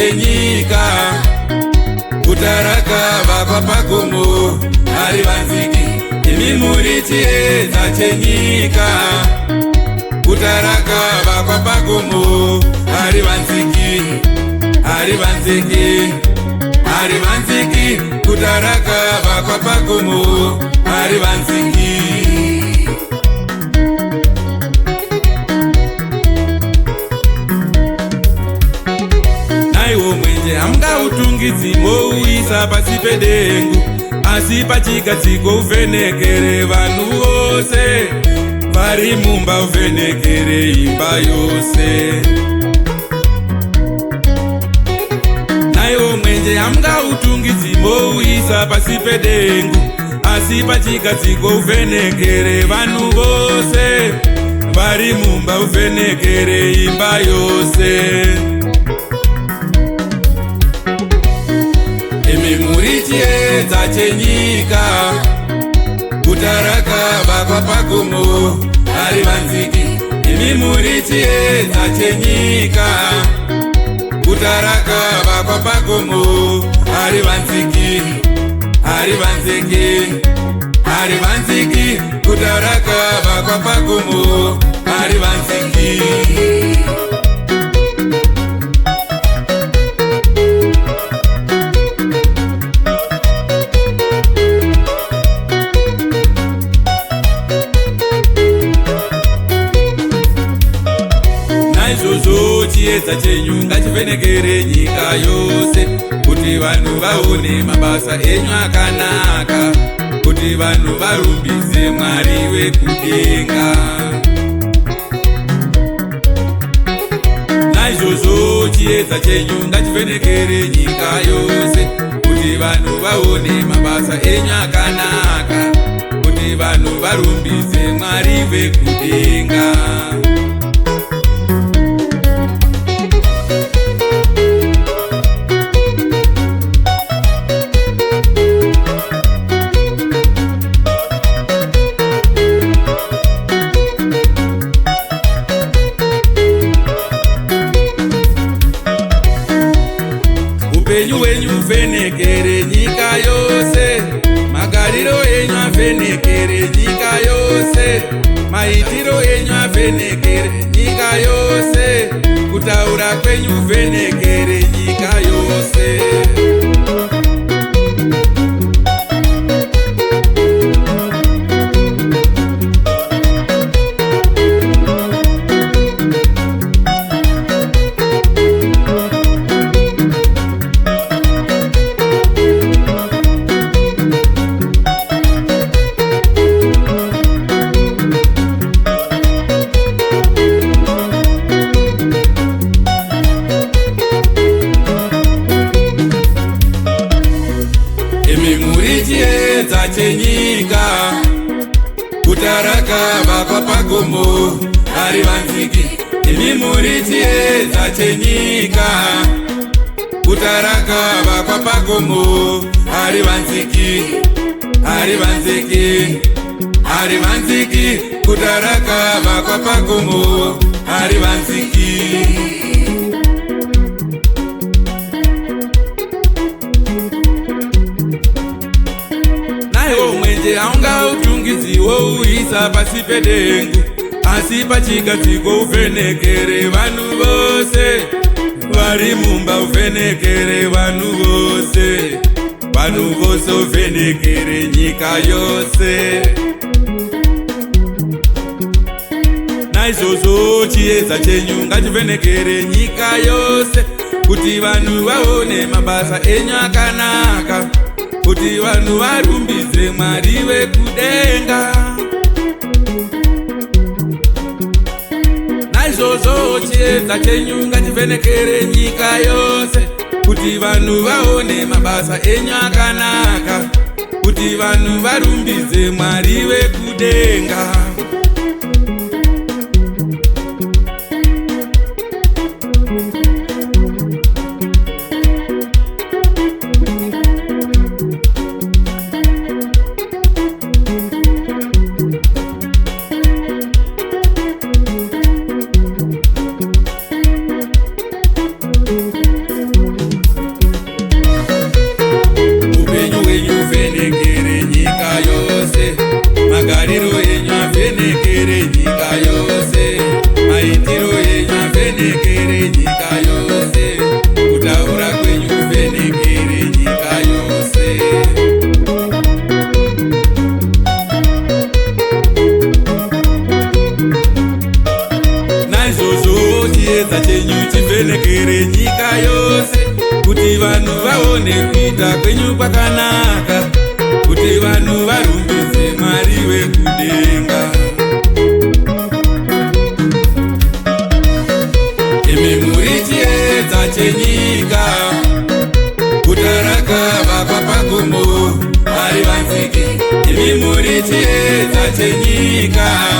chenyika. Guta rakavakwa pagomo harivanziki. Imi muri chiedza chenyika. Guta rakavakwa pagomo harivanziki, harivanziki, harivanziki. Guta rakavakwa pagomo harivanziki. Naiwo mwenje hamungautungidzi mouisa pasi pedengu, asi pachigadziko uvhenekere vanhu vose vari mumba, uvhenekere imba yose. Naiwo mwenje hamungautungidzi mouisa pasi pedengu, asi pachigadziko uvhenekere vanhu vose vari mumba, uvhenekere imba yose. Imi muri chiedza chenyika. Guta rakavakwa pagomo harivanziki. Imi muri chiedza chenyika. Guta rakavakwa pagomo harivanziki, harivanziki, harivanziki. Guta rakavakwa pagomo harivanziki. Naizvozvo chiedza chenyu ngachivhenekere nyika yose, kuti vanhu vaone mabasa enyu akanaka, kuti vanhu varumbidze Mwari wekudenga. Naizvozvo chiedza chenyu ngachivhenekere nyika yose, kuti vanhu vaone mabasa enyu akanaka, kuti vanhu varumbidze Mwari wekudenga. Upenyu hwenyu uvhenekere nyika yose, magariro enyu avhenekere nyika yose, maitiro enyu avhenekere nyika yose, kutaura kwenyu uvhenekere nyika yose. Imi muri chiedza chenyika. Guta rakavakwa pagomo harivanziki. Imi muri chiedza chenyika. Guta rakavakwa pagomo harivanziki, harivanziki, harivanziki. Guta rakavakwa pagomo harivanziki. Naiwo mwenje haungautungidzi wouisa pasi pedengu, asi pachigadziko uvhenekere vanhu vose vari mumba, uvhenekere vanhu vose, vanhu vose, uvhenekere nyika yose. Naizvozvo chiedza chenyu ngachivhenekere nyika yose, kuti vanhu vaone mabasa enyu akanaka, kuti vanhu varumbidze Mwari wekudenga. Naizvozvo chiedza chenyu ngachivhenekere nyika yose, kuti vanhu vaone mabasa enyu akanaka, kuti vanhu varumbidze Mwari wekudenga. Imi muri chiedza chenyika.